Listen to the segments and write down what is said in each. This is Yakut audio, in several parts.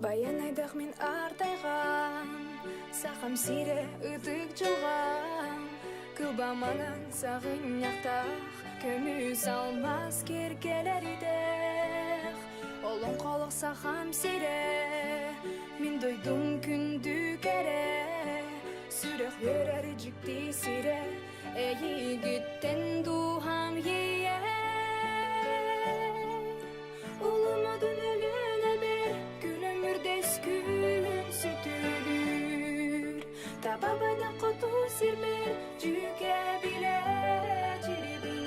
Байанайдах мин артайҕам, Сахам сирэ ытык дьылҕам, Кылбаманан саҕынньахтаах, Көмүс алмаас киркэлэрдээх, Олоҥхолох сахам сирэ, Мин дойдум күндү кэрэ, Сүрэх үөрэр дьикти сирэ, Эйигиттэн дууһам иэйэр. Улумадын өлүөнэбэр күлүмүрдэс күн сүтүлүүр. Табабада хоту сирбэр дьүкэ билэ дьирибиниир.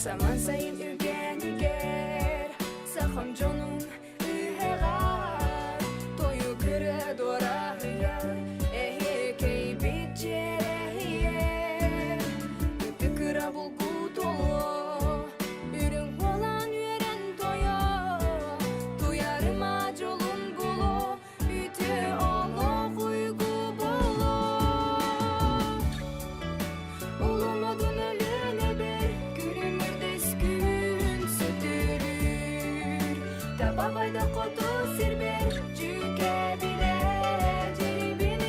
Саман сайын үгэнигэр сахам дьонун ыһыаҕар тойу көрө дуораһыйар эһиэкэйбит дьиэрэһийэр ытык кыра булгу толуо үрүҥ уолан үөрэн тойо туйарыма дьолун булуо Үтүө олох уйгу болор. Улумудун өлүөнэбэр күлүмүрдэс күн сөтүрүүр. Табабайда хоту сирбэр дьүкэ билэ дьирибиниир.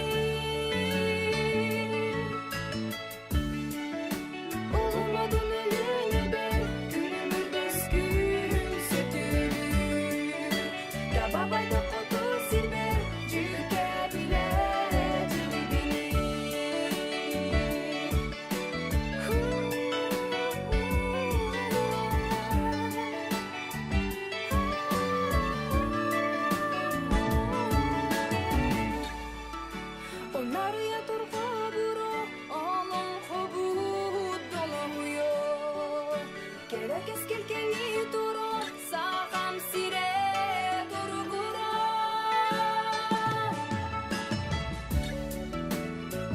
Улумудун өлүөнэбэр күлүмүрдэс күн сөтүрүүр. Табабайда хоту сирбэр дьүкэ билэ дьирибиниир. Онарыйа турҕабыро Олоҥхобут долоһуйо, Кэрэ кэскил кэҥии туро, Сахам сирэ туругура.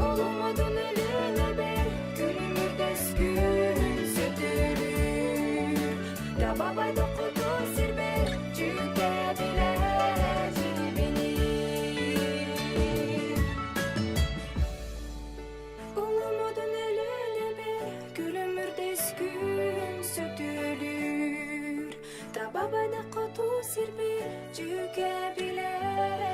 Олоҥодун өлүөнэбэр күлүмүрдэс күн сөтүрүүр. Табабай доххоту сирбэр дьүкэ билэ дьирибиниир. Улумудун өлүөнэбэр күлүмүрдэс күн сөтүөлүүр. Табабада хоту сирбэр дьүкэ билэр.